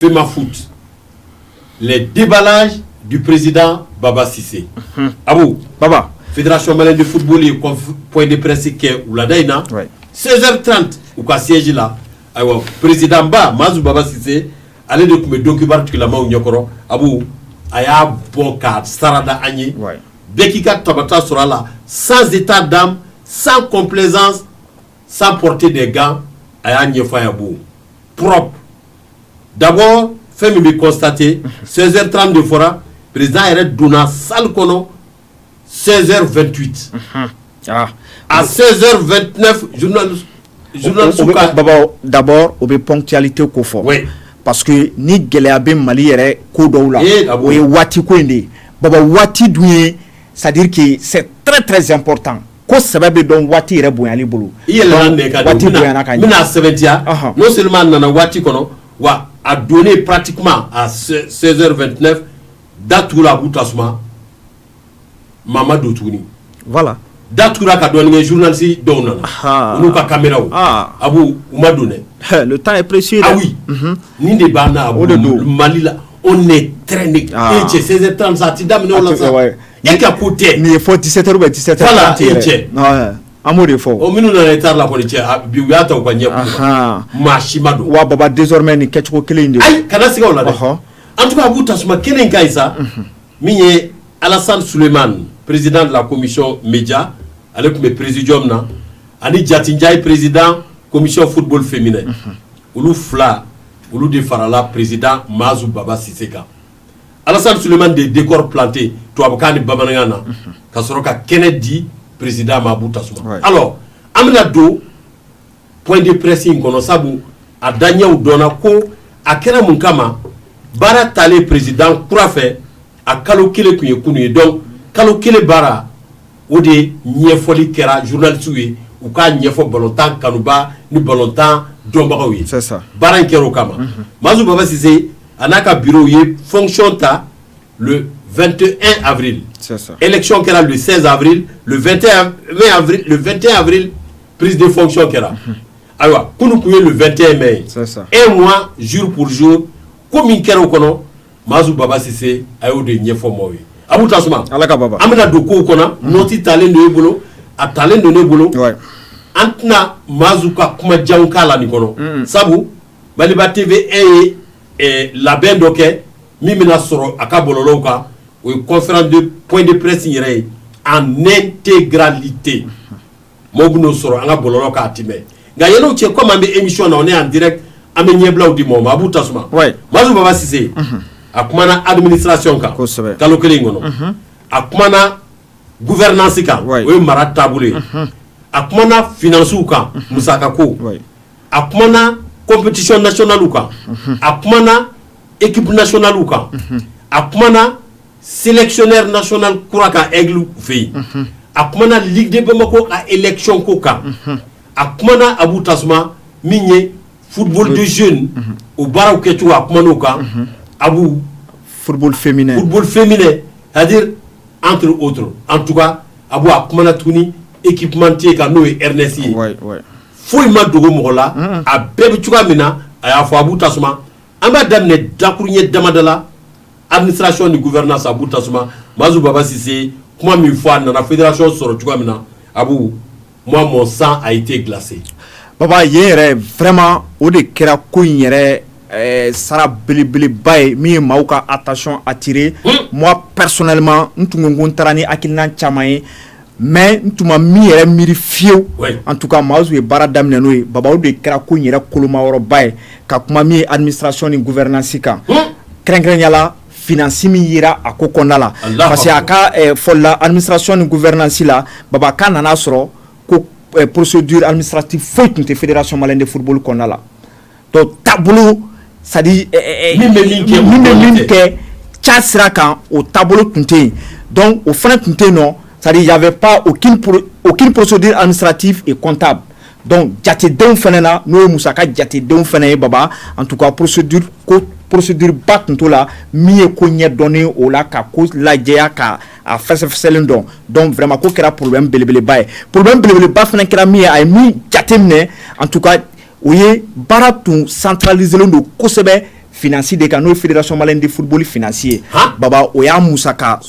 FEMAFOOT, les déballages du président Baba Cissé. Abou, Baba. Fédération malienne de football ye point de presse kɛ wulada in na 16h30 u ka siège la. Ayiwa, président ba Mazu Baba Cissé, ale de tun bɛ don kibaru tigilamaw ɲɛkɔrɔ. Abu, a y'a bɔ k'a sarada an ye, bɛɛ k'i ka tabata sɔrɔ a la, sans état d'âme, sans complaisance, sans porter des gants. A y'a ɲɛfɔ a ye, Abu, propre. D'abord, fɛn min bɛ constater, 16h30 de fɔra, président yɛrɛ donna salle kɔnɔ 16h28. À 16h29, journaliste ka Baba, d'abord o bɛ ponctualité ko fɔ. Parce que ni gɛlɛya bɛ Mali yɛrɛ ko dɔw la, o ye waati ko in de ye. Baba, waati dun ye, c'est à dire que c'est très très important ko sɛbɛ bɛ dɔn waati yɛrɛ bonyali bolo. I yɛlɛnna nɛn kan de. Waati bonyana ka n ɲɛ. Bɛna sɛbɛntiya. Non seulement a nana waati kɔnɔ, wa a donné pratiquement à 16h29, da tugula, a b'u tasuma maa ma don tuguni. Da tugura ka dɔɔnin kɛ, journaliste dɔw nana, u n'u ka caméraw. Abu, u ma don dɛ. Le temps est précieux. Ah oui, nin de b'an na, Abu. O de don. Mali la, on est très né. E cɛ, 16h30 sa, a ti daminɛ o la sa. E ka ko tɛ. Nin ye fɔ 17h ou bien 17h30 Voilà, e yɛrɛ. Cɛ. Ouais, an b'o de fɔ. O minnu nana retard la kɔni, cɛ, bi u y'a ta u ka ɲɛ kun, maa si ma don. Wa Baba, désormais nin kɛcogo kelen in de. Ayi, kana siga o la dɛ. En tout cas, Abu Tasuma kelen in ka ɲi sa. Min ye Alassane Souleymane, président de la commission média, ale tun bɛ présidium na, ani Jati Ndiaye, président commission football féminin, olu fila, olu de farala président Mazu Baba Cissé kan. Alassane Souleymane de décor planté tubabukan ni bamanankan na, ka sɔrɔ ka kɛnɛ di président ma, Abu Tasuma. Alors, an bɛna don point de presse in kɔnɔ, sabu a daɲɛw dɔnna ko a kɛra mun kama. Baara talen président kura fɛ, a kalo kelen tun ye kunun ye. Donc kalo kelen baara, o de ɲɛfɔli kɛra journalistes ye, u k'a ɲɛfɔ balontan kanuba ni balontan dɔnbagaw ye. C'est ça. Baara in kɛra o kama. Mazu Baba Cissé a n'a ka bureau ye fonction ta le 21 avril. C'est ça. Élection kɛra le 16 avril, le 21 avril, le 21 avril prise de fonction kɛra. Ayiwa, kunun tun ye le 21 mai. C'est ça. Un mois jour pour jour, ko min kɛra o kɔnɔ, Mazu Baba Cissé a y'o de ɲɛfɔ maaw ye. Abu Tasuma, Ala ka Baba. an bɛna don kow kɔnɔ. Note talen don e bolo, a talen don ne bolo. An tɛna Mazu ka kuma janw k'a la nin kɔnɔ, sabu Maliba TV 1 ye labɛn dɔ kɛ min bɛna sɔrɔ a ka bɔlɔlɔw kan. O ye conférence de point de presse in yɛrɛ ye en intégralité, maaw bɛn'o sɔrɔ an ka bɔlɔlɔ kan a ti mɛn. Nka yann'o cɛ, comme an bɛ émission na, on est en direct, an bɛ ɲɛbilaw di mɔgɔw ma. Abu Tasuma, Mazu Baba Cissé a kumana administration kan kalo kelen in kɔnɔ, a kumana gouvernance kan, o ye mara taabolo ye, a kumana finances kan, musakako, a kumana compétition nationale kan, a kumana équipe nationale kan, a kumana sélectionneur national kura kan Aigle fɛ yen, a kumana Ligue de Bamako ka élection ko kan, a kumana, Abu Tasuma, min ye football de jeunes, o baaraw kɛcogo, a kuman'o kan, Abu. Football féminin. Football féminin, c'est-à-dire entre autres. En tout cas, Abu, a kumana tuguni équipementier kan, n'o ye RNS ye. Foyi ma dogo mɔgɔ la, a bɛɛ bɛ cogoya min na, a y'a fɔ. Abu Tasuma, an b'a daminɛ dakuruɲɛ damada la, administration ni gouvernance. Abu Tasuma, Mazu Baba Cissé kuma min fɔ, a nana fédération sɔrɔ cogoya min na, Abu, moi, mon sang a été glacé. Baba, yen yɛrɛ vraiment, o de kɛra ko in yɛrɛ sara belebeleba ye min ye maaw ka attention attiré. Moi personnellement, n tun ko n taara ni hakilina caman ye, mais n tun ma min yɛrɛ miiri fiyewu. En tout cas, Mazu ye baara daminɛ n'o ye. Baba, o de kɛra ko in yɛrɛ kolomayɔrɔba ye, ka kuma min ye administration ni gouvernance kan, kɛrɛnkɛrɛnya la finance min yera a ko kɔnɔna la. Parce que a ka fɔli la, administration ni gouvernance la, Baba, k'a nana sɔrɔ ko procédure administrative foyi tun tɛ Fédération malienne de football kɔnɔna la. Donc taabolo, c'est à dire min bɛ min kɛ, min bɛ min kɛ ca sira kan, o taabolo tun tɛ yen. Donc o fana tun tɛ yen nɔ, c'est à dire il y avait pas aucune procédure administrative et comptable. Donc jatedenw fana na, n'o ye musaka jatedenw fana ye, Baba, en tout cas procédure ko procédure ba tun t'o la min ye ko ɲɛdɔnnen o la, ka ko lajɛya, ka a fɛsɛfɛsɛlen dɔn. Donc vraiment, ko kɛra problème belebeleba ye. Problème belebeleba fana kɛra min ye, a ye min jateminɛ en tout cas, o ye baara tun centralisé len don kosɛbɛ. finance de kan, n'o ye Fédération malienne de football finance ye. Baba, o y'a musaka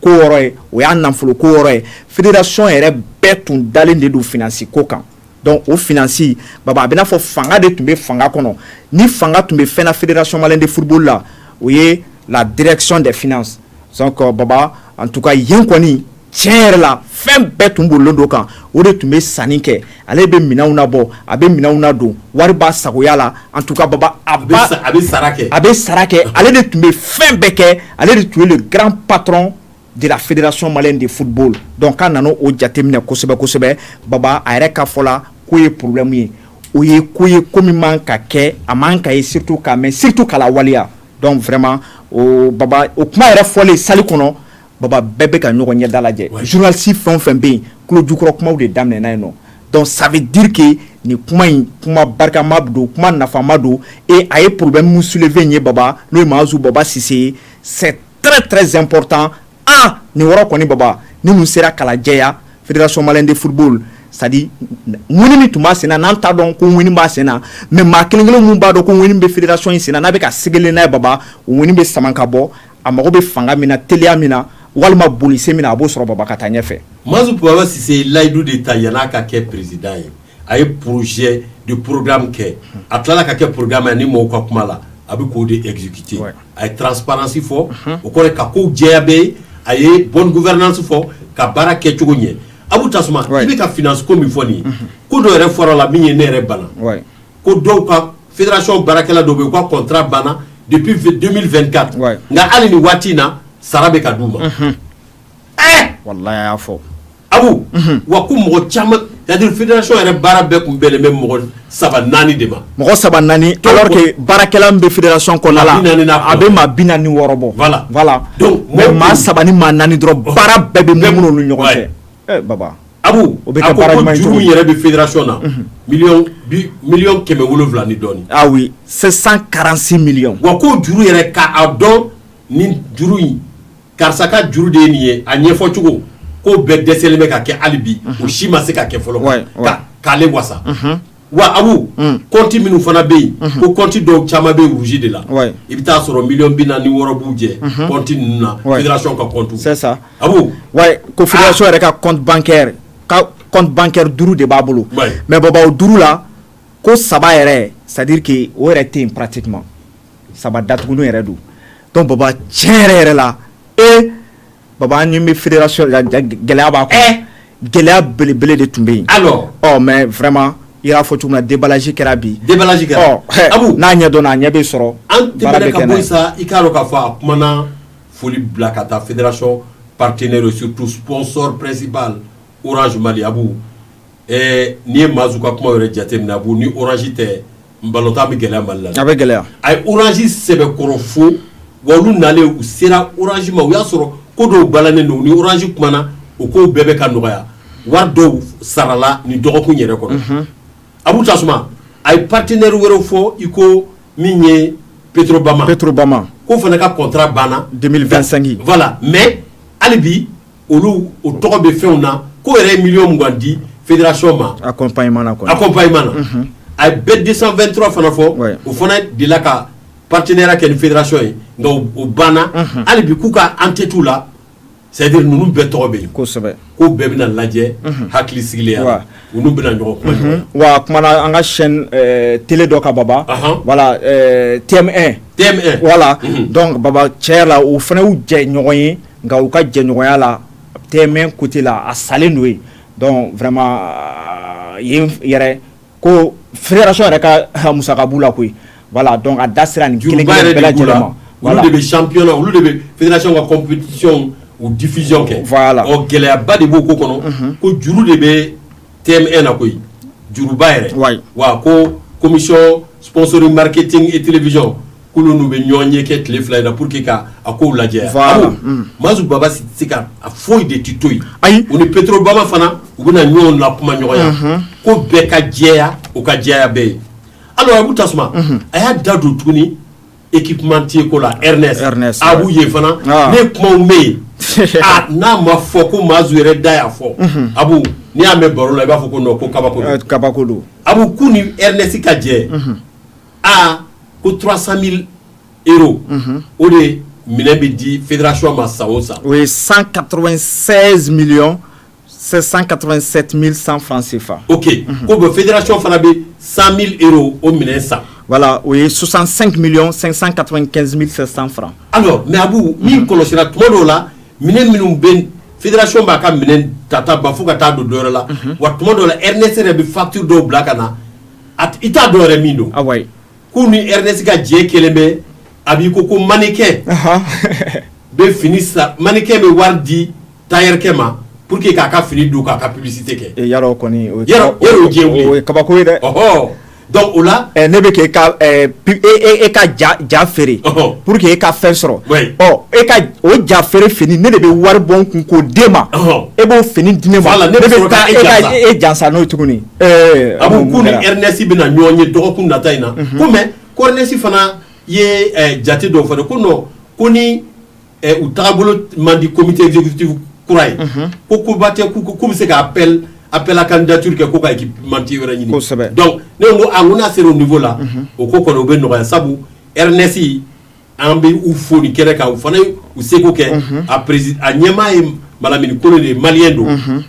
ko yɔrɔ ye, o y'a nafolo ko yɔrɔ ye. Fédération yɛrɛ bɛɛ tun dalen de don finance ko kan. Donc o finance, Baba, a bɛ n'a fɔ fanga de tun bɛ fanga kɔnɔ. Ni fanga tun bɛ fɛn na Fédération malienne de football la, o ye la direction des finances. Donc Baba, en tout cas yen kɔni, tiɲɛ yɛrɛ la, fɛn bɛɛ tun bolilen don kan. O de tun bɛ sanni kɛ, ale bɛ minɛnw nabɔ, a bɛ minɛnw nadon, wari b'a sagoya la. En tout cas Baba, a bɛ sara kɛ. A bɛ sara kɛ, ale de tun bɛ fɛn bɛɛ kɛ, ale de tun ye le grand patron de la Fédération malienne de football. Donc k'a nana o jateminɛ kosɛbɛ kosɛbɛ. Baba, a yɛrɛ ka fɔ la, k'o ye problème ye, o ye ko ye ko min man ka kɛ, a man ka ye, surtout k'a mɛn, surtout k'a lawaleya. Donc vraiment o Baba, o kuma yɛrɛ fɔlen salle kɔnɔ, Baba, bɛɛ bɛ ka ɲɔgɔn ɲɛda lajɛ. Journaliste fɛn o fɛn bɛ yen, tulo jukɔrɔ kumaw de daminɛna yen nɔ. Donc ça veut dire que nin kuma in, kuma barikama don, kuma nafama don. Et a ye problème mun soulever nin ye, Baba, n'o ye Mahazu Baba Sise ye, c'est très très important. Ah, nin yɔrɔ kɔni, Baba, ni mun sera k'a lajɛya, Fédération malienne de football, c'est à dire ŋuni min tun b'a sen na, n'an t'a dɔn ko ŋuni b'a sen na, mais maa kelen kelen mun b'a dɔn ko ŋuni bɛ fédération in sen na, n'a bɛ ka segelen n'a ye, Baba, o ŋuni bɛ sama ka bɔ. A mago bɛ fanga min na, teliya min na, walima bolisen min na, a b'o sɔrɔ, Baba, ka taa ɲɛfɛ. Mahazu Baba Sise ye layidu de ta yan'a ka kɛ président ye. A ye projet de programme kɛ, a tilala ka kɛ programme ye ni mɔgɔw ka kuma la, a bɛ k'o de exécuter. A ye transparence fɔ, o kɔrɔ ye ka kow jɛya bɛɛ ye. A ye bonne gouvernance fɔ, ka baara kɛcogo ɲɛ. Abu Tasuma, i bɛ ka finance ko min fɔ nin ye, ko dɔ yɛrɛ fɔra la min ye ne yɛrɛ bana, ko dɔw ka fédération baarakɛla dɔw bɛ yen, u ka contrat banna depuis 2024, nka hali nin waati in na, sara bɛ ka d'u ma. Ɛɛ, walayi, a y'a fɔ. Abu, wa ko mɔgɔ caman, c'est à dire fédération yɛrɛ baara bɛɛ kun bɛnnen bɛ mɔgɔ saba naani de ma. Mɔgɔ saba naani, alors que baarakɛla min bɛ fédération kɔnɔna la, a bɛ maa 46 bɔ. Voilà. Donc mais maa saba ni maa naani dɔrɔn, baara bɛɛ bɛ munumunu olu ni ɲɔgɔn cɛ. Ɛ Baba. Abu, o bɛ kɛ baara ɲuman ye. Juru min yɛrɛ bɛ fédération na, miliyɔn 700 ni dɔɔnin. Ah oui, 746 millions. Wa ko juru yɛrɛ, k'a dɔn ni juru in, karisa ka juru de ye nin ye, a ɲɛfɔ cogo ko bɛɛ dɛsɛlen bɛ ka kɛ hali bi, o si ma se ka kɛ fɔlɔ k'ale wasa. Wa Abu, compte minnu fana bɛ yen, ko compte dɔw caman bɛ rouge de la, i bɛ taa sɔrɔ miliyɔn 46 b'u jɛ compte ninnu na, fédération ka compte. C'est ça. Abu. Ouais, ko fédération yɛrɛ ka compte bancaire, ka compte bancaire duuru de b'a bolo. Mais Baba, o duuru la, ko saba yɛrɛ, c'est à dire que o yɛrɛ tɛ yen pratiquement, saba datugulen yɛrɛ don. Donc Baba, tiɲɛ yɛrɛ yɛrɛ la, e Baba, an ɲɛ bɛ fédération la, gɛlɛya b'a kɔnɔ, gɛlɛya belebele de tun bɛ yen. Alors. Ɔ, mais vraiment, i y'a fɔ cogo min na, déballage kɛra bi. Déballage kɛra. Ɔ, Abu, n'a ɲɛ dɔnna, a ɲɛ bɛ sɔrɔ. An tɛmɛna ka bɔ yen sa, i k'a dɔn k'a fɔ a kumana foli bila ka taa fédération partenaire, surtout sponsor principal, Orange Mali. Abu, n'i ye Mazu ka kuma yɛrɛ jateminɛ, Abu, ni Orange tɛ, balontan bɛ gɛlɛya Mali la. A bɛ gɛlɛya. A ye Orange sɛbɛkɔrɔ fo, wa olu nalen, u sera Orange ma, u y'a sɔrɔ ko dɔw balannen don. U ni Orange kumana, o kow bɛɛ bɛ ka nɔgɔya, wari dɔw sarala nin dɔgɔkun yɛrɛ kɔnɔ. Abu Tasuma, a ye partenaire wɛrɛw fɔ, i ko min ye Petrobama. Petrobama. K'o fana ka contrat banna. 2025. Voilà, mais hali bi olu o tɔgɔ bɛ fɛnw na, k'o yɛrɛ ye miliyɔn 20 di fédération ma. Accompagnement na kɔni. Accompagnement na. A ye Bet 223 fana fɔ, o fana delila ka partenariat kɛ ni fédération ye, nka o banna, hali bi k'u ka en tête la, c'est à dire ninnu bɛɛ tɔgɔ bɛ yen. Ko bɛɛ bɛna lajɛ hakili sigilen, olu bɛna ɲɔgɔn kuma ɲɔgɔn. Wa a kumana an ka chaîne télé dɔ kan, Baba. Voilà, TM1. TM1. Voilà, donc Baba, tiɲɛ yɛrɛ la, o fana y'u jɛ ɲɔgɔn ye, nka u ka jɛɲɔgɔnya la, TM1 côté la, a salen don yen. Donc vraiment yen yɛrɛ ko fédération yɛrɛ ka musaka b'u la koyi. Voilà, donc a da sera nin kelen kelen bɛɛ lajɛlen ma. Olu de bɛ championnat, olu de bɛ fédération ka compétition u diffusion kɛ. Voilà. Ɔ, gɛlɛyaba de b'o ko kɔnɔ, ko juru de bɛ TM1 na koyi, juruba yɛrɛ. Wa ko commission sponsoring, marketing et télévision, k'olu n'u bɛ ɲɔgɔn ye kɛ tile 2 in na pour que ka a kow lajɛ. Voilà. Mazu Baba si tɛ se ka a foyi de ti to yen. Ayi. U ni Petrobama fana, u bɛna ɲɔgɔn na kuma ɲɔgɔnya, ko bɛɛ ka jɛya, o ka jɛya bɛɛ ye. Alors Abu Tasuma, a y'a da don tuguni équipementier ko la, Ernest. Ernest. Abu, yen fana, ne ye kumaw mɛn yen, a n'a ma fɔ ko Mazu yɛrɛ da y'a fɔ. Abu, n'i y'a mɛn baro la, i b'a fɔ ko non, ko kabako don. Kabako don. Abu, k'u ni Ernest ka jɛ, aa, ko 300 000 euros, o de minɛn bɛ di fédération ma san o san. O ye 196 millions 787 100 francs CFA. Ok, ko bon, fédération fana bɛ 100 000 euros o minɛn san. Voilà, o ye 65 millions 595 700 francs. Alors, mais Abu, min kɔlɔsira, tuma dɔw la, minɛn minnu bɛ fédération b'a ka minɛn tata ban fo ka taa don dɔwɛrɛ la wa, tuma dɔw la RNS yɛrɛ bɛ facture dɔw bila ka na, i t'a dɔn yɛrɛ min don. Ah ouais. K'u ni RNS ka jɛ kelen bɛ, a b'i ko mannequin bɛ fini san, mannequin bɛ wari di tailleur ma pour que k'a ka fini don, k'a ka publicité kɛ. Yarɔ kɔni o ye Yarɔ, o diɲɛ wuli. O ye kabako ye dɛ. Ɔhɔ, donc o la. Ne bɛ k'e ka e ka ja feere pour que e ka fɛn sɔrɔ. Ɔ, e ka o ja feere fini, ne de bɛ wari bɔ n kun k'o d'e ma. E b'o fini di ne ma. Voilà, ne bɛ sɔrɔ taa ka e jansa. E jansa n'o ye tuguni. Abu, k'u ni RNS bɛna ɲɔgɔn ye dɔgɔkun nata in na, ko mais ko RNS fana ye jate dɔw fɔ dɛ, ko non, ko ni u tagabolo man di comité exécutif kura ye, ko koba tɛ, k'u bɛ se ka appel à candidature kɛ, ko ka équipementier wɛrɛ ɲini. Donc ne ko a, n ko n'a sera o niveau la, o ko kɔni o bɛ nɔgɔya, sabu RNS, an bɛ u fo nin kɛnɛ kan, u fana ye u seko kɛ. A président, a ɲɛmaa ye Malamine Kone de ye, malien don,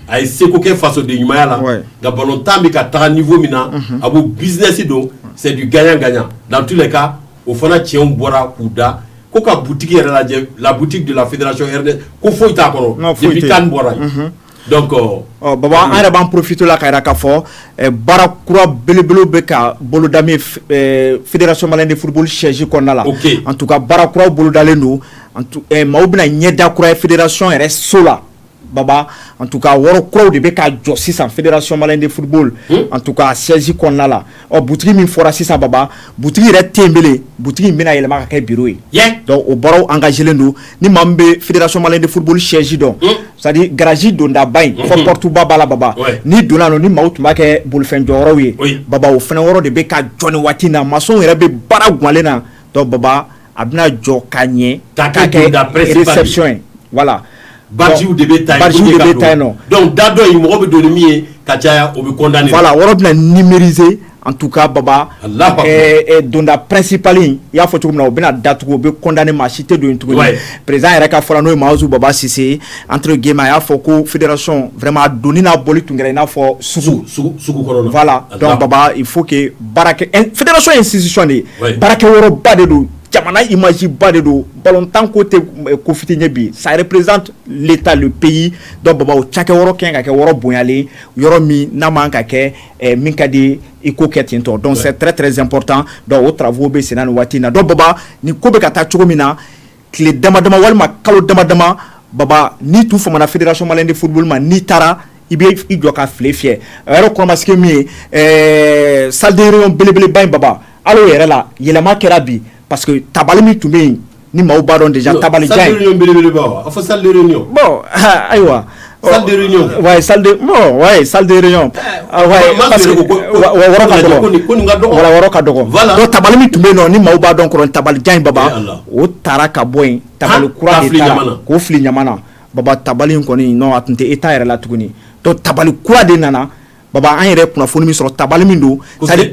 a ye seko kɛ fasoden ɲumanya la. Nka balontan bɛ ka taga niveau min na, a b'o business don, c'est du gagnant gagnant dans tous les cas. O fana tiɲɛw bɔra k'u da ko ka boutique yɛrɛ lajɛ, la boutique de la fédération RNS, ko foyi t'a kɔnɔ depuis CAN bɔra yen, donc. Ɔ Baba, an yɛrɛ b'an profiter la ka yira k'a fɔ baara kura belebelew bɛ ka boloda min fédération malienne de football siège kɔnɔna la. En tout cas, baara kuraw bolodalen don. Maaw bɛna ɲɛda kura ye fédération yɛrɛ so la. Baba, en tout cas, wɔrɔ kuraw de bɛ ka jɔ sisan fédération malienne de football, en tout cas siège kɔnɔna la. Ɔ, butigi min fɔra sisan Baba, butigi yɛrɛ tɛ yen bilen, butigi in bɛna yɛlɛma ka kɛ bureau ye. Donc o baaraw engagé len don. Ni maa min bɛ fédération malienne de football siège dɔn, c'est à dire garage dondaba in, fɔ porte ba b'a la Baba, n'i donna nɔ, ni maaw tun b'a kɛ bolifɛn jɔyɔrɔw ye Baba, o fana yɔrɔ de bɛ ka jɔ nin waati in na. Maçon yɛrɛ bɛ baara guwanlen na. Donc Baba, a bɛna jɔ ka ɲɛ k'a kɛ réception ye, voilà. Bargew de bɛ taa yen, bargew de bɛ taa yen nɔ. Donc da dɔ in, mɔgɔ bɛ don ni min ye ka caya, o bɛ condamner. Voilà, yɔrɔ bɛna numériser. En tout cas Baba, donda principal in, i y'a fɔ cogo min na, o bɛna datugu, o bɛ condamner, maa si tɛ don yen tuguni. Président yɛrɛ ka fɔ la, n'o ye Mahazu Baba Sise, entre guillemets, a y'a fɔ ko fédération vraiment, a donni n'a bɔli tun kɛra i n'a fɔ sugu. Sugu kɔnɔ. Voilà, donc Baba, il faut que baarakɛ fédération ye institution de ye, baarakɛyɔrɔba de don, jamana image ba de don, ballontan ko tɛ ko fitinin ye bi, ça représente l'état, le pays. Donc Baba, o cakɛyɔrɔ kɛ ka kɛ yɔrɔ bonyalen, yɔrɔ min n'a man ka kɛ min ka di i ko kɛ ten tɔ. Donc c'est très très important. Donc o travaux bɛ sen na nin waati in na. Donc Baba, nin ko bɛ ka taa cogo min na, tile dama dama walima kalo dama dama, Baba, n'i tun famana fédération malienne de football ma, n'i taara, i bɛ i jɔ ka file fiyɛ. A yɛrɛ kɔrɔmasigi min ye salle de réunion belebeleba in, Baba, hali o yɛrɛ la yɛlɛma kɛra bi, parce que tabali min tun bɛ yen, ni maaw b'a dɔn déjà, tabali jan in. Salle de réunion belebeleba wa? A fɔ salle de réunion. Bon, ayiwa. Salle de réunion. Ouais, salle de, bon, ouais, salle de réunion. Ah, ouais, parce que wɔrɔ ka dɔgɔ. Ko nin ka dɔgɔ. Voilà, wɔrɔ ka dɔgɔ. Voilà. Donc tabali min tun bɛ yen nɔ, ni maaw b'a dɔn kɔrɔ, tabali jan in Baba, o taara ka bɔ yen, tabali kura de taara k'o fili ɲama na. Baba, tabali in kɔni, non, a tun tɛ état yɛrɛ la tuguni. Donc tabali kura de nana. Baba, an yɛrɛ kunnafoni min sɔrɔ, tabali min don, c'est à dire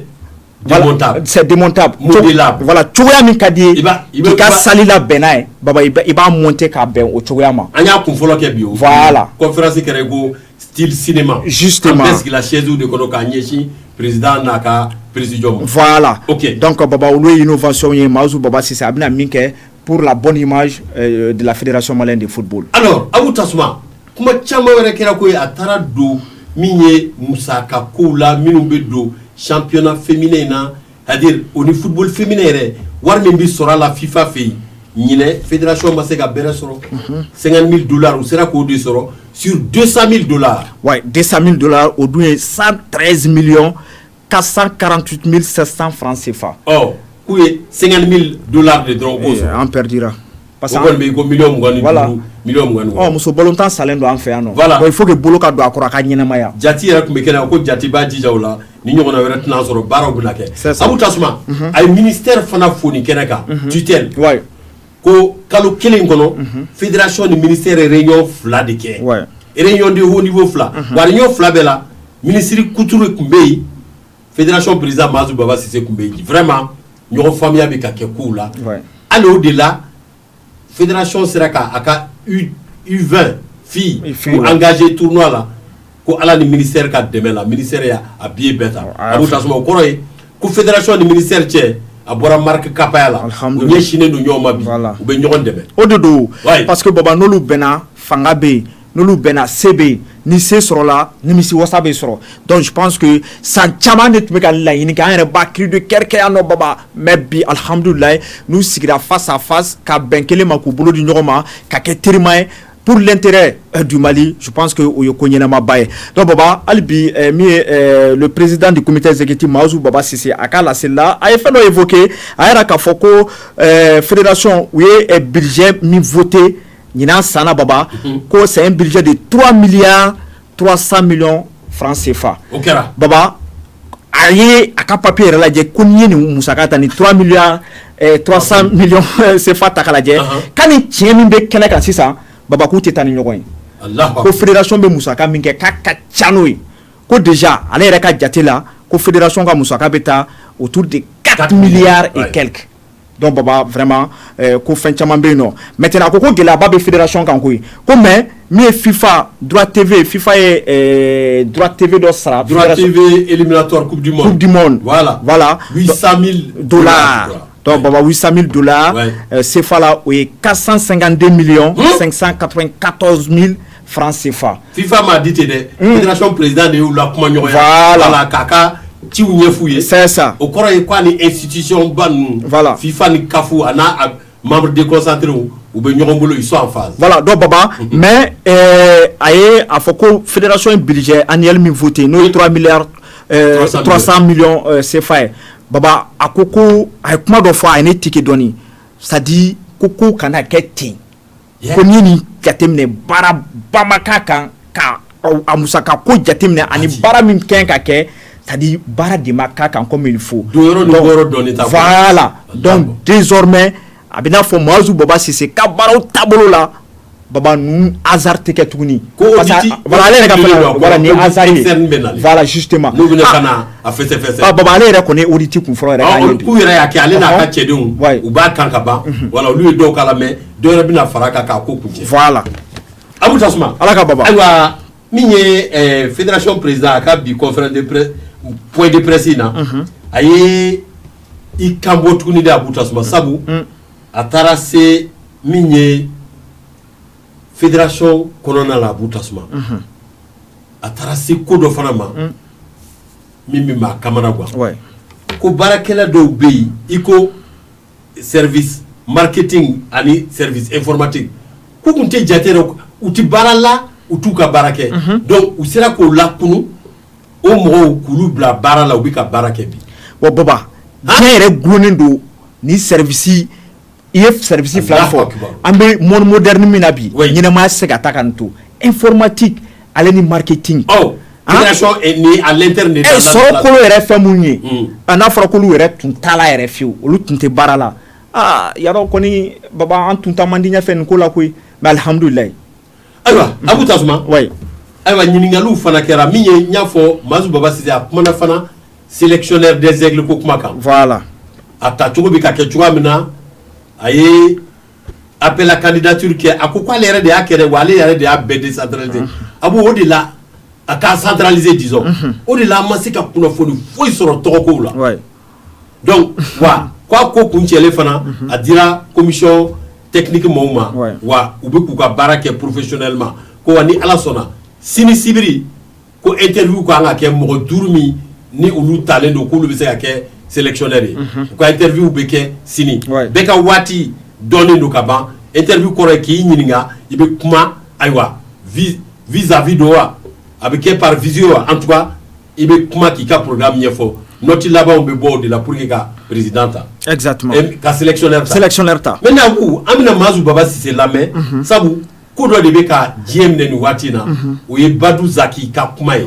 démontable. C'est démontable. Modulable. Voilà, cogoya min ka di ye k'i ka salle labɛn n'a ye Baba, i b'a monter k'a bɛn o cogoya ma. An y'a kun fɔlɔ kɛ bi o. Voilà. Conférence kɛra i ko style cinéma. Justement. An bɛɛ sigila chaise de kɔnɔ k'a ɲɛsin président n'a ka présidium ma. Voilà. Ok. Donc Baba, olu ye innovation ye Mahazu Baba Sise a bɛna min kɛ pour la bonne image de la fédération malienne de football. Alors Abu Tasuma, kuma caman wɛrɛ kɛra ko ye, a taara don min ye musaka kow la minnu bɛ don championnat féminin in na, c'est-à-dire o ni football féminin yɛrɛ, wari min bɛ sɔrɔ a la FIFA fɛ yen, ɲinɛ fédération ma se ka bɛrɛ sɔrɔ. 50 000 dollars, u sera k'o de sɔrɔ sur 200 000 dollars. Ouais, 200 000 dollars, o dun ye 113 millions 448 700 francs CFA. Ɔ, k'u ye 50 000 dollars de dɔrɔn k'o sɔrɔ. An perdira. Parce que o kɔni bɛ ko miliyɔn 25, miliyɔn 26. Ɔ, muso balontan salen don an fɛ yan nɔ. Voilà. Bon, il faut que bolo ka don a kɔrɔ, a ka ɲɛnamaya. Jati yɛrɛ tun bɛ kɛnɛ ko jati b'a jija o la, ni ɲɔgɔnna wɛrɛ tɛna sɔrɔ, baaraw bɛna kɛ. C'est ça. Abu Tasuma, a ye ministère fana fo nin kɛnɛ kan, tutelle. Ko kalo kelen kɔnɔ, fédération ni ministère ye réunion fila de kɛ. Réunion de haut niveau fila. Wa réunion fila bɛɛ la, ministre Kuturu tun bɛ yen, fédération président Mahazu Baba Sise tun bɛ yen. Vraiment, ɲɔgɔn faamuya bɛ ka kɛ kow la. Hali o de la, fédération sera k'a ka U20 filles k'u engagé tournoi la, ko Ala ni ministère ka dɛmɛ la, ministère y'a billet bɛɛ ta. Abu Tasuma, o kɔrɔ ye ko fédération ni ministère cɛ, a bɔra marque kapaya la, u ɲɛsinnen don ɲɔgɔn ma bi, u bɛ ɲɔgɔn dɛmɛ. O de don, parce que Baba, n'olu bɛnna, fanga bɛ yen, n'olu bɛnna, se bɛ yen, ni se sɔrɔla, nimisi wasa bɛ sɔrɔ. Donc je pense que san caman de tun bɛ ka laɲini kɛ, an yɛrɛ b'a cri de cœur kɛ yan nɔ, Baba, mais bi, alhamdulilayi, n'u sigira face à face ka bɛn kelen ma, k'u bolo di ɲɔgɔn ma, ka kɛ terima ye pour l'intérêt du Mali, je pense que o ye ko ɲɛnamaba ye. Donc Baba, hali bi, min ye le président du comité exécutif, Mahazou Baba Sise, a ka laseli la, a ye fɛn dɔ évoqué. A yira k'a fɔ ko fédération, u ye budget min voté ɲinan san na, Baba, ko c'est un budget de 3 milliards 300 millions francs CFA. O kɛra. Baba, a ye a ka papier yɛrɛ lajɛ ko n'i ye nin musaka ta, ni 3 milliards 300 millions CFA ta k'a lajɛ, ka ni tiɲɛ min bɛ kɛnɛ kan sisan, Baba, k'u tɛ taa ni ɲɔgɔn ye. Ko fédération bɛ musaka min kɛ, k'a ka ca n'o ye. Ko déjà, ale yɛrɛ ka jate la, ko fédération ka musaka bɛ taa autour de 4 milliards et quelques. Donc Baba, vraiment, ko fɛn caman bɛ yen nɔ. Maintenant, a ko ko gɛlɛyaba bɛ fédération kan koyi, ko mais min ye FIFA droit TV, FIFA ye droit TV dɔ sara. Droit TV éliminatoire Coupe du monde. Coupe du monde. Voilà. Voilà. 800 000 dollars. Donc Baba, 800 000 dollars CFA la, o ye 452 millions 594 000 francs CFA. FIFA m'a dit ten dɛ, fédération président de y'u la kuma ɲɔgɔnya. Voilà. K'a ka ciw ɲɛf'u ye. C'est ça. O kɔrɔ ye k'a ni institution ba ninnu. Voilà. FIFA ni CAF, a n'a membre déconcentré, u bɛ ɲɔgɔn bolo, ils sont en phase. Voilà, donc Baba, mais a ye a fɔ ko fédération ye budget annuel min voté, n'o ye 3 milliards 300 millions CFA ye. Baba, a ko ko a ye kuma dɔ fɔ, a ye ne tiqué dɔɔni, c'est à dire ko ko kana kɛ ten. Ko n'i ye nin jateminɛ, baara ba ma k'a kan, ka a musaka ko jateminɛ ani baara min kɛ ka kɛ, c'est à dire baara de ma k'a kan comme il faut. Don yɔrɔ ni bɔ yɔrɔ dɔɔni t'a. Voilà, donc désormais, a bɛ n'a fɔ Mahazou Baba Sise ka baaraw taabolo la, Baba, ninnu hasard tɛ kɛ tuguni. Ko audit. Voilà, ale yɛrɛ ka fɛn, voilà, nin ye hasard ye. Voilà, justement. N'u bɛna ka na a fɛsɛfɛsɛ. Ah Baba, ale yɛrɛ kɔni ye audit kun fɔlɔ yɛrɛ k'an ye bi. K'u yɛrɛ y'a kɛ, ale n'a ka cɛdenw. U b'a kan ka ban. Voilà, olu ye dɔw k'a la, mais dɔw yɛrɛ bɛna fara a kan k'a ko kuncɛ. Voilà. Abu Tasuma. Ala ka Baba. Ayiwa, min ye fédération président, a ka bi conférence de presse, point de presse in na, a ye i kan bɔ tuguni de, Abu Tasuma, sabu a taara se min ye fédération kɔnɔna la, Abu Tasuma, a taara se ko dɔ fana ma min bɛ maa kamana gan, ko baarakɛla dɔw bɛ yen, i ko service marketing ani service informatique, k'u tun tɛ jate yɛrɛ, u tɛ baara la, u t'u ka baara kɛ. Donc u sera k'o lakunu, o mɔgɔw k'olu bila baara la, u bɛ ka baara kɛ bi. Wa Baba, diɲɛ yɛrɛ gulonnen don ni service. I ye service fila fɔ, an bɛ monde moderne min na bi, ɲɛnɛmaya tɛ se ka taa ka nin to informatique ale ni marketing. Ɔ, fédération ni à l'interne de. Sɔrɔ kolo yɛrɛ fɛn mun ye, a n'a fɔra k'olu yɛrɛ tun t'a la yɛrɛ fiyewu, olu tun tɛ baara la. Aa, yarɔ kɔni Baba, an tun taa man di ɲɛfɛ nin ko la koyi, mais alihamudulilayi. Ayiwa, Abu Tasuma. Oui. Ayiwa, ɲininkaliw fana kɛra min ye, n y'a fɔ, Mazu Baba Sise, a kumana fana sélectionneur des Aigles ko kuma kan. Voilà. A tacogo bɛ ka kɛ cogoya min na, a ye appel à candidature kɛ, a ko k'ale yɛrɛ de y'a kɛ dɛ, wa ale yɛrɛ de y'a bɛɛ décentraliser. A b'o o de la, a k'a centraliser disons, o de la an ma se ka kunnafoni foyi sɔrɔ tɔgɔkow la. Donc wa k'a ko kuncɛlen fana, a dira commission technique mɔgɔw ma, wa u bɛ k'u ka baara kɛ professionnellement, ko wa ni Ala sɔnna, sini sibiri, ko interview kan ka kɛ, mɔgɔ duuru min ni olu talen don k'olu bɛ se ka kɛ sélectionneur ye, u ka interview bɛ kɛ sini. Bɛɛ ka waati dɔnnen don ka ban. Interview kɔrɔ ye k'i ɲininka, i bɛ kuma, ayiwa, vis-à-vis don wa, a bɛ kɛ par visio wa, en tout cas i bɛ kuma k'i ka programme ɲɛfɔ. Note labanw bɛ bɔ o de la pour que ka président ta. Exactement. Ka sélectionneur ta. Sélectionneur ta. Maintenant, ku an bɛna Mazu Baba Sise lamɛn, sabu ko dɔ de bɛ ka diɲɛ minɛ nin waati in na, o ye Badou Zaki ka kuma ye.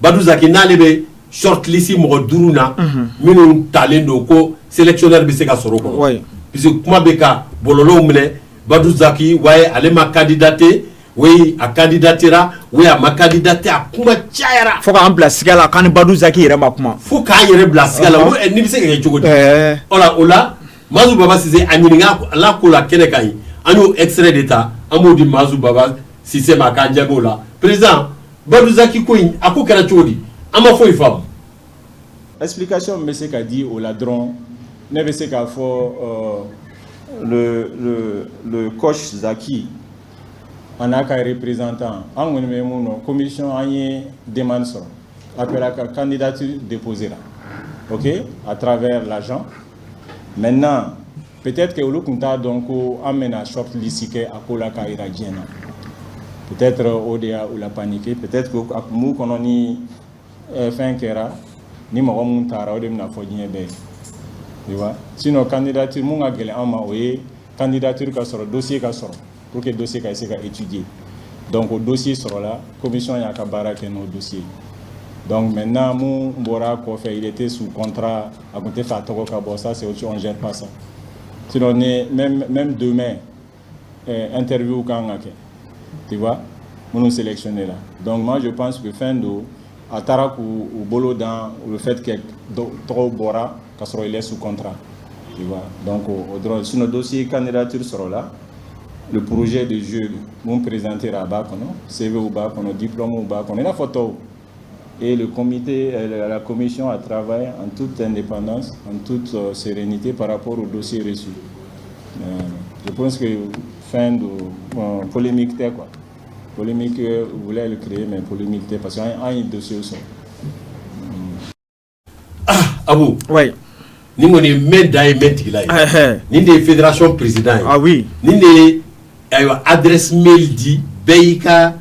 Badou Zaki n'ale bɛ shortlist mɔgɔ duuru na minnu talen don ko sélectionneur bɛ se ka sɔrɔ o kɔnɔ, puisque kuma bɛ ka bɔlɔlɔw minɛ. Badou Zaki waaye, ale ma candidaté, oui a candidatera, oui a ma candidaté, a kuma cayara. Fo k'an bila siga la k'an ni Badou Zaki yɛrɛ ma kuma. Fo k'an yɛrɛ bila siga la, n ko ni bɛ se ka kɛ cogo di? Voilà, o la Mazu Baba Sise a ɲininka la ko la kɛnɛ kan yen, an y'o extrait de ta, an b'o di Mazu Baba Sise ma k'an jaabi o la. Président, Badou Zaki ko in, a ko kɛra cogo di? An ma foyi faamu. Explication bɛ se ka di o la dɔrɔn, ne bɛ se k'a fɔ le coach Zaki a n'a ka représentant, an kɔni bɛ mun dɔn, commission an ye demande sɔrɔ, appel à candidature déposé la, ok, à travers l'agent. Maintenant, peut-être que olu tun t'a dɔn ko an bɛna short list kɛ a ko la k'a jira diɲɛ na. Peut-être o de y'a u la paniquer. Peut-être que a tun b'u kɔnɔ ni fɛn kɛra ni mɔgɔ mun taara, o de bɛna fɔ diɲɛ bɛɛ ye, tu vois. Sinon candidature mun ka gɛlɛn an ma, o ye candidature ka sɔrɔ, dossier ka sɔrɔ pour que dossier ka se ka étudier. Donc o dossier sɔrɔla, commission y'a ka baara kɛ n'o dossier. Donc maintenant, mun bɔra kɔfɛ, il était sous contrat, a tun tɛ fɛ a tɔgɔ ka bɔ, ça c'est autre chose, on gère pas ça. Sinon ne même demain interview kan ka kɛ, tu vois, minnu sélectionné la. Donc moi je pense que fɛn don a taara k'u u bolo dans le fait que tɔgɔw bɔra ka sɔrɔ il est sous contrat, tu vois. Donc o dɔrɔn. Sinon dossier candidature sɔrɔla, le projet de jeu mun présenté a b'a kɔnɔ, CV b'a kɔnɔ, diplôme b'a kɔnɔ, i n'a fɔ tɔw. Et le comité, la commission a travaillé en toute indépendance, en toute sérénité par rapport au dossier reçu. Je pense que fin de polémique tɛ quoi. Polémique, vous voulez le créer, mais polémique tɛ parce qu'an ye dossier sɔrɔ. Ah, Abu. Oui. Nin kɔni ye mɛn dan ye, mɛn tigila ye. Nin de ye fédération président ye. Ah oui. Nin de ye, ayiwa, adresse mail di, bɛɛ y'i ka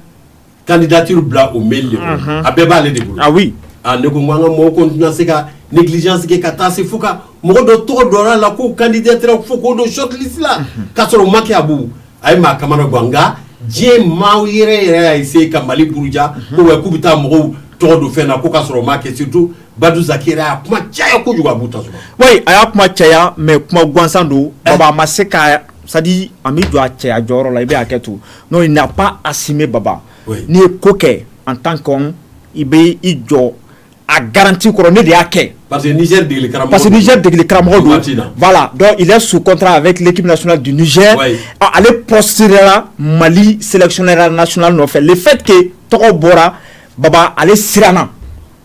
candidature bila o mail de kɔnɔ. A bɛɛ b'ale de bolo. Ah oui. Ah, ne ko n ko an ka mɔgɔw kɔni tɛna se ka négligence kɛ ka taa se fo ka mɔgɔ dɔ tɔgɔ dɔn a la ko candidature fo k'o don short list la k'a sɔrɔ o ma kɛ. Abu, a ye maa kamana gan, nka diɲɛ maaw yɛrɛ yɛrɛ y'a essayer ka Mali buruja ko wa k'u bɛ taa mɔgɔw tɔgɔ don fɛn na ko k'a sɔrɔ o ma kɛ, surtout Badou Zaki yɛrɛ y'a kuma caya kojugu, a b'u tasuma. Oui, a y'a kuma caya, mais kuma gansan don. Baba, a ma se ka, c'est à dire a m'i jɔ a cɛya jɔyɔrɔ la, i bɛ hakɛ to. Non, il n'a pas assumé, Baba. N'i ye ko kɛ en tant qu'homme, i bɛ i jɔ a garantie kɔrɔ, ne de y'a kɛ. Parce que Niger degeli karamɔgɔ. Parce que Niger degeli karamɔgɔ don. Voilà, donc il est sous contrat avec l'équipe nationale du Niger. Ale postulera Mali sélectionneur national nɔfɛ. Le fait que tɔgɔ bɔra, Baba, ale siranna.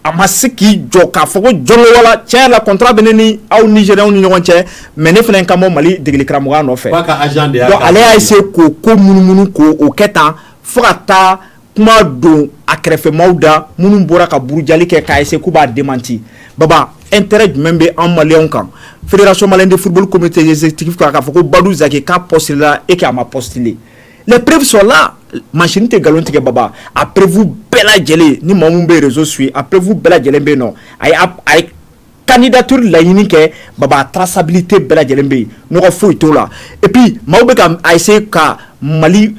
A ma se k'i jɔ k'a fɔ ko jɔnko wala tiɲɛ yɛrɛ la, contrat bɛ ne ni aw Nigériens ni ɲɔgɔn cɛ, mais ne fana ka bɔ Mali degeli karamɔgɔya nɔfɛ. K'a ka agent de y'a. Donc ale y'a essayer k'o ko munumunu k'o o kɛ tan fo ka taa kuma don a kɛrɛfɛmaw da minnu bɔra ka burujali kɛ k'a essayer k'u b'a démenti. Baba, intérêt jumɛn bɛ an maliyɛnw kan, Fédération malienne de football, comité exécutif kan, k'a fɔ ko Badou Zaki k'a postulé la et k'a ma postuler? Les preuves sont là. Machine tɛ nkalon tigɛ, Baba. A preuve bɛɛ lajɛlen, ni maa mun bɛ réseau suit, a preuve bɛɛ lajɛlen bɛ yen nɔ. A ye candidature laɲini kɛ, Baba, a traçabilité bɛɛ lajɛlen bɛ yen, nɔgɔ foyi t'o la. Et puis maaw bɛ ka a essayer ka Mali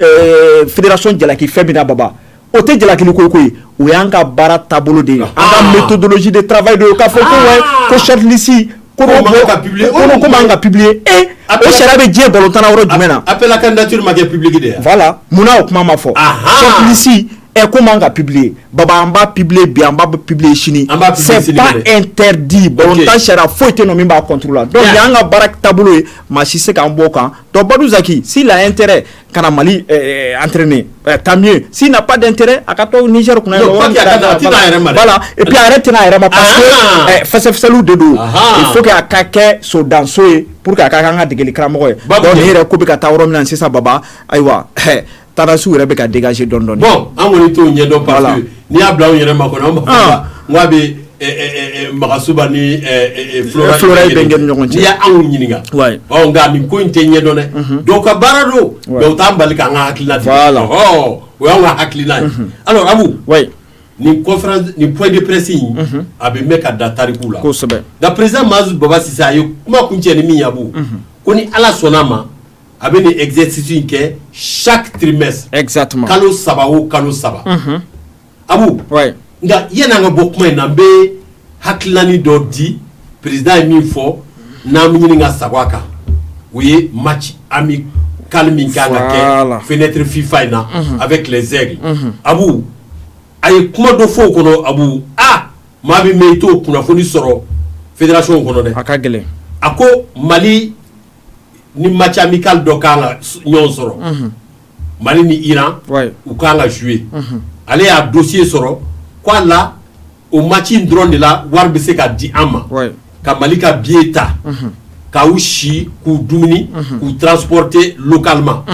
fédération jalaki fɛn min na, Baba, o tɛ jalakili ko ye, o y'an ka baara taabolo de ye, an ka méthodologie de travail de ye, k'a fɔ ko ouais, ko shortlist ko Ko man ka publier. ko man ka publier. O sariya bɛ diɲɛ balontan na yɔrɔ jumɛn na? Appel à candidature ma kɛ public de ye. Voilà, munna o kuma ma fɔ? Shortlist ko man ka publier, Baba, an b'a publier bi, an b'a publier sini. An b'a publier C'est sini pas fɛnɛ. interdit. Balontan sariya foyi tɛ yen nɔ min b'a contre la. Donc y'an ka baara taabolo ye, maa si se k'an bɔ o kan. Donc Badou Zaki, s'il a intérêt ka na Mali entraîner, tant mieux. S'il n'a pas d'intérêt, a ka to Niger kunna. Non, pas qu'il a ka a tɛna a yɛrɛ ma dɛ. Voilà, et puis a yɛrɛ tɛna a yɛrɛ ma parce que fɛsɛfɛsɛliw de don. Il faut que a ka kɛ sodanso ye pour que a ka kɛ an ka degeli karamɔgɔ ye. Donc nin yɛrɛ ko bɛ ka taa yɔrɔ min na sisan, Baba, ayiwa, tendance yɛrɛ bɛ ka dégager dɔɔni dɔɔni. Bon, an kɔni t'o ɲɛdɔn parce que n'i y'a bila anw yɛrɛ ma kɔni, an b'a fɔ n k'a bɛ Magasuba ni Flora Flora Ibenge ni ɲɔgɔn cɛ. N'i y'anw ɲininka. Ɔ, nka nin ko in tɛ ɲɛdɔn dɛ. Dɔw ka baara don, mais u t'an bali k'an ka hakilina di. Ɔhɔ, o y'anw ka hakilina ye. Alors Abu. Nin conférence, nin point de presse in, a bɛ mɛn ka da tariku la. Nka président Mahazu Baba Sise, a ye kuma kuncɛ ni min ye, Abu, ko ni Ala sɔnna a ma, a bɛ nin exercice in kɛ chaque trimestre. Kalo 3 o kalo 3. Abu. Nka yanni an ka bɔ kuma in na, n bɛ hakilinanin dɔ di. Président ye min fɔ n'an bɛ ɲini ka sago a kan, o ye match amical min kan ka kɛ fenêtre FIFA in na avec les Aigles. Abu, a ye kuma dɔ fɔ o kɔnɔ, Abu, ah, maa bɛ mɛn i t'o kunnafoni sɔrɔ fédération kɔnɔ dɛ. A ka gɛlɛn. A ko Mali ni match amical dɔ kan ka ɲɔgɔn sɔrɔ, Mali ni Iran, u kan ka jouer. Ale y'a dossier sɔrɔ k'a la, o match in dɔrɔn de la, wari bɛ se ka di an ma ka Mali ka billet ta, k'u si, k'u dumuni, k'u transporter localement.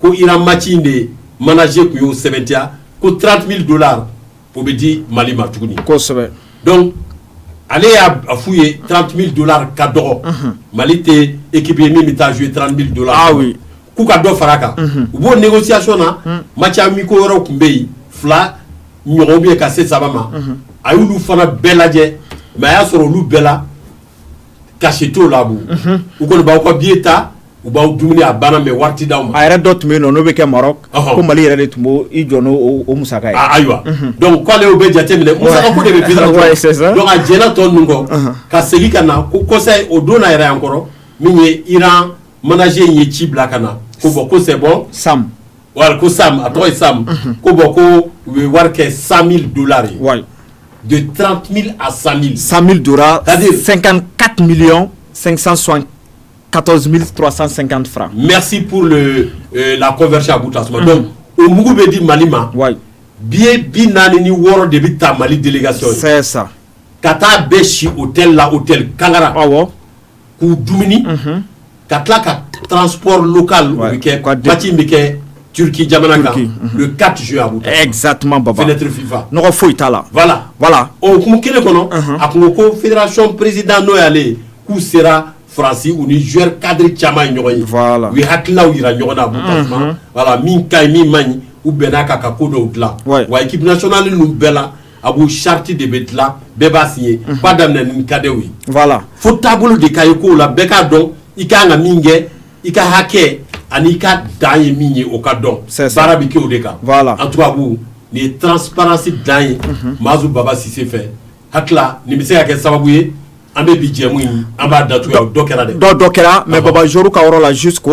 Ko Iran match in de manager tun y'o sɛbɛntiya ko 30 000 dollars, o bɛ di Mali ma tuguni. Donc ale y'a f'u ye 30 000 dollars ka dɔgɔ, Mali tɛ équipe ye min bɛ taa jouer 30 000 dollars. Ah oui. K'u ka dɔ fara a kan. U b'o négociation na, match amicaux wɛrɛw tun bɛ yen, fila ɲɔgɔn bɛ yen ka se saba ma. A y'olu fana bɛɛ lajɛ, mais a y'a sɔrɔ olu bɛɛ la, cachet t'o la. Bu u kɔni b'aw ka billet ta, u b'aw dumuni, a banna, mais wari ti d'aw ma. A yɛrɛ dɔ tun bɛ yen nɔ, n'o bɛ kɛ Maroc, ko Mali yɛrɛ de tun b'o i jɔ n'o o musaka ye. Ayiwa, donc k'ale y'o bɛɛ jateminɛ, musaka ko de bɛ fédération. Ouais, c'est ça. Donc a jɛnna tɔ ninnu kɔ ka segin ka na ko conseil o don na yɛrɛ yan kɔrɔ, min ye Iran manager in ye ci bila ka na ko bon, ko c'est bon. Sam. Voilà, ko Sam, a tɔgɔ ye Sam, ko bon, ko u bɛ wari kɛ 100 000 dollars ye. De 30 000 à 100 000. 100 000 dollars. C'est-à-dire 54 millions 574 350 francs. Merci pour la conversion à bout. Donc o mugu bɛ di Mali ma. Billet 46 de bɛ ta Mali délégation ye. C'est ça. Ka taa bɛɛ si hôtel la, hôtel Kangara. K'u dumuni. Ka tila ka transport local o bɛ kɛ. Match in bɛ kɛ Turquie jamana kan le 4 juin à Abu. Exactement, Baba. Fenêtre FIFA. Nɔgɔ foyi t'a la. Voilà. O hukumu kelen kɔnɔ, a kun ko ko fédération président, n'o y'ale ye, k'u sera Faransi, u ni joueur cadre caman ye ɲɔgɔn ye. U ye hakilinaw yira ɲɔgɔn na Abu Tasuma. Voilà, min ka ɲi, min man ɲi, u bɛn'a kan ka ko dɔw dilan. Wa équipe nationale ninnu bɛɛ la, Abu, charte de bɛ dilan, bɛɛ b'a signé, f'a daminɛ ni cadets ye. Fo taabolo de ka ye kow la, bɛɛ k'a dɔn i kan ka min kɛ, i ka hakɛ ani i ka dan ye min ye, o ka dɔn. Baara bɛ kɛ o de kan. En tout cas, Abu, nin ye transparence dan ye Maazu Baba Sise fɛ. Hakili nin bɛ se ka kɛ sababu ye, an bɛ bi jɛmu in, an b'a datugu yan. Dɔ kɛra dɛ. Dɔ kɛra, mais Baba, joueur ka yɔrɔ la, juste.